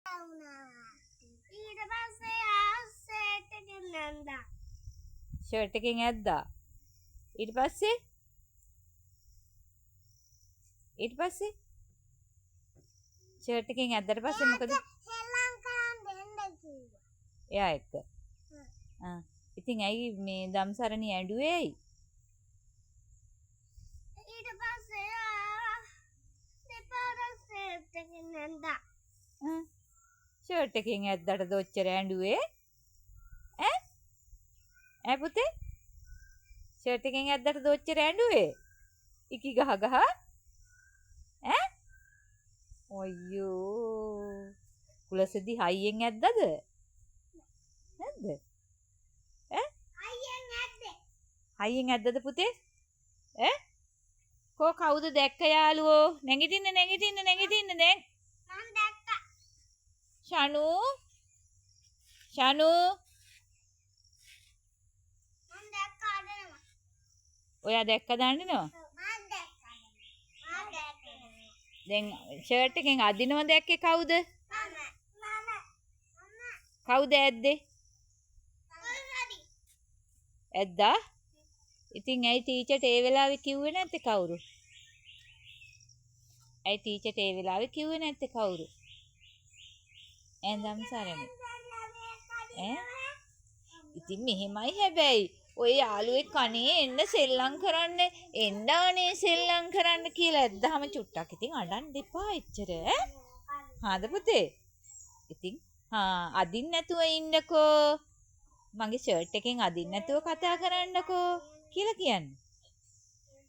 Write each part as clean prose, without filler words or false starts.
වුණා. ඊට පස්සේ එයා ෂර්ට් එකෙන් ඇන්දා. ෂර්ට් එකෙන් ඇද්දා. ඊට පස්සේ? ඊට පස්සේ ෂර්ට් එකෙන් ඇද්දට පස්සේ මොකද? සෙල්ලම් කරන්න එන්න කිව්වා. එයා එක්ක. ආ ඉතින් ඇයි මේ දම්සරණි ඇඬුවේ ඇයි? ඊට පස්සේ එයා දෙපාරක් ෂර්ට් එකෙන් ඇන්දා. ආ ෂර්ට් එකෙන් ඇද්දටද ඔච්චර ඇඬුවේ? ඈ? ඈ පුතේ? ෂර්ට් එකෙන් ඇද්දටද ඔච්චර ඇඬුවේ? ඉකි ගහ ගහ? ඈ? අයියෝ. කුලසෙදි හයියෙන් ඇද්දද? නැද්ද? ඈ? අයියෙන් ඇද්දේ. හයියෙන් ඇද්දද පුතේ? ඈ? කෝ කවුද දැක්ක යාළුවෝ? නැගිටින්න නැගිටින්න නැගිටින්න දැන්. මං දැක්කා. ෂනු ෂනු මං දැක්කා අඬනවා. ඔයා දැක්ක දන්නව? මං දැක්කා. මං දැක්කා. දැන් ෂර්ට් එකෙන් අදිනව දැක්කේ කවුද? මම මම මම කවුද ඇද්දේ? කුලසදි. ඇද්දා? ඉතින් ඇයි ටීචර්ට ඒ වෙලාවේ කිව්වේ නැත්තේ කවුරු? ඇයි ටීචර්ට ඒ වෙලාවේ කිව්වේ නැත්තේ කවුරු? ඈ දම්සරණි. ඈ? ඉතින් මෙහෙමයි හැබැයි ඔය යාළුවෙක් අනේ එන්න සෙල්ලම් කරන්න එන්න අනේ සෙල්ලම් කරන්න කියලා ඇද්දාම චුට්ටක් ඉතින් අඬන්න එපා එච්චර ඈ. හාද පුතේ? ඉතින් හා අදින්න නැතුව ඉන්නකෝ. මගේ ෂර්ට් එකෙන් අදින්න නැතුව කතා කරන්නකෝ කියලා කියන්නේ.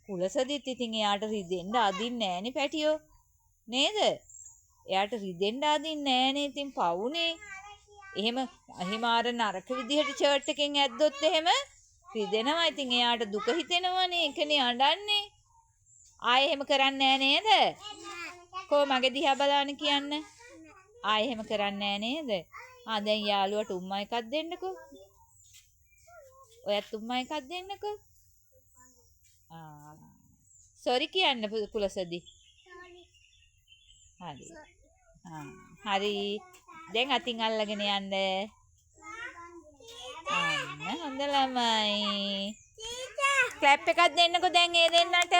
කුලසදිත් ඉතින් එයාට රිදෙන්න අදින්න නෑනේ පැටියෝ. නේද? එයාට රිදෙන්න අදින්න නෑනේ ඉතින් පවුනේ. එහෙම එහෙම අර නරක විදිහට ෂර්ට් එකෙන් ඇද්දොත් එහෙම රිදෙනවා. ඉතින් එයාට දුක හිතෙනවනේ. ඒකනේ අඬන්නේ. ආයෙ එහෙම කරන්නේ නෑ නේද? කෝ මගේ දිහා බලාන කියන්න. ආයෙ එහෙම කරන්නේ නෑ නේද? ආ දැන් යාළුවට උම්මා එකක් දෙන්නකෝ. ඔයත් උම්මා එකක් දෙන්නකෝ. ආ සෝරි කියන්න කුලසදි. සෝරි. හරි. ආ හරි. දැන් අතින් අල්ලගෙන යන්න. අන්න හොඳ ළමයි. ටීචර්. ක්ලැප් එකක් දෙන්නකෝ දැන් ඒ දෙන්නට.